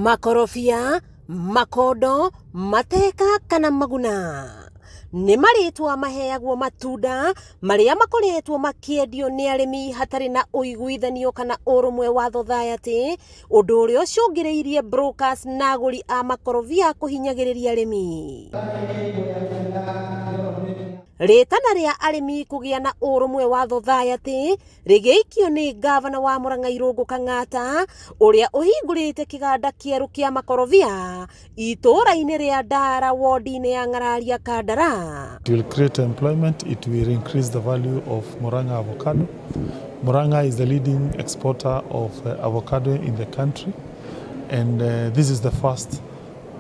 Makorobia, makondo, mateka kana maguna nĩ marĩtwa maheagwo matunda marĩa makoretwo makĩendio nĩ arĩmi hatarĩ na ũiguithanio kana ũrũmwe wa thothayaty, ũndũ ũrĩa ũcũngĩrĩirie brokers na agũri a makorobia kũhinyagĩrĩria arĩmi. Rĩtana rĩa arĩmi kũgĩa na ũrũmwe wa thothayaty rĩgĩikio nĩ ngavana wa Murang'a Irũngũ Kang'ata ũrĩa ũhingũrĩte kĩganda kĩerũ kĩa makorobia itũũra-inĩ rĩa Ndara wodi-inĩ ya Ng'araria Kandara. It will create employment, it will increase the value of Murang'a avocado. Murang'a is the leading exporter of avocado in the country, and this is the first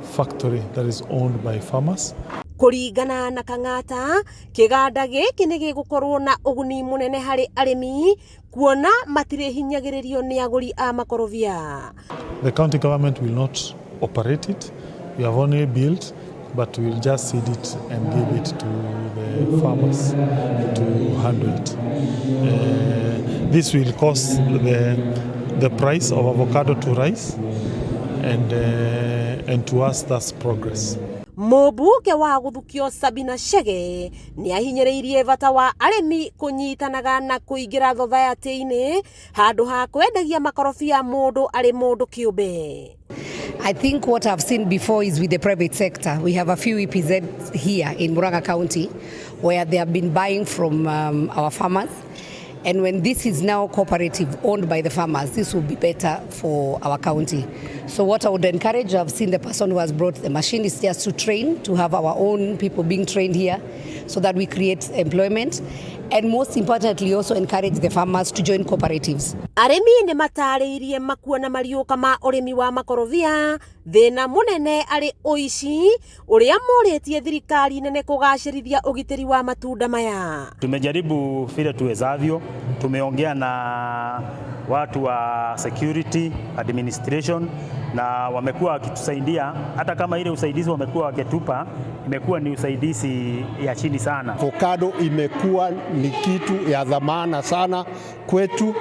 factory that is owned by farmers. Kũringana na Kang'ata, kĩganda gĩkĩ nĩ gĩgũkorwo na ũguni mũnene harĩ arĩmi kuona matirĩhinyagĩrĩrio nĩ agũri a makorobia. The county government will not operate it. We have only built, but we'll just seed it and give it to the farmers to handle it. This will cause the price of avocado to rise, and to us that's progress. Mũmbunge wa gũthukio Sabina Chege nĩ ahinyĩrĩirie bata wa arĩmi kũnyitanaga na kũingĩra thothayaty-inĩ handũ ha kwendagia makorobia mũndũ arĩ mũndũ kĩũmbe. I think what I've seen before is with the private sector. We have a few EPZ here in Murang'a County where they have been buying from our farmers. And when this is now cooperative owned by the farmers, this will be better for our county. So what I would encourage, I've seen the person who has brought the machine, is just to train, to have our own people being trained here so that we create employment. And most importantly, also encourage the farmers to join cooperatives. Arĩmi nĩ matarĩirie makuona mariũka ma ũrĩmi wa makorobia thĩna mũnene arĩ ũici ũrĩa morĩtie thirikari nene kũgacĩrithia ũgitĩri wa matunda maya. Tumejaribu vile tuwezavyo, tumeongea na watu wa security administration na wamekuwa wakitusaidia, hata kama ile usaidizi wamekuwa wakitupa imekuwa ni usaidizi ya chini sana. Avocado imekuwa ni kitu ya dhamana sana kwetu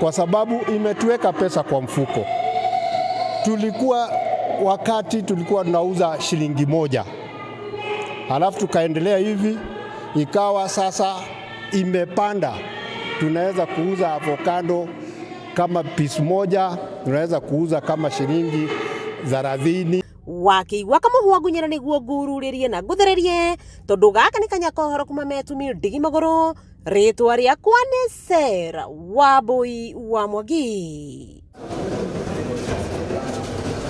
kwa sababu imetuweka pesa kwa mfuko. Tulikuwa wakati tulikuwa tunauza shilingi 1, halafu tukaendelea hivi, ikawa sasa imepanda, tunaweza kuuza avocado kama piece moja, tunaweza kuuza kama shilingi 30. Wakĩigua kamũhwa ngunyĩra nĩguo ngururĩrie na ngũthererie tondũ gaka nĩ kanya kohoro kuma metumi ndigi magũrũ. Rĩtwa rĩakwa nĩ Sarah Wambui wa Mwangi.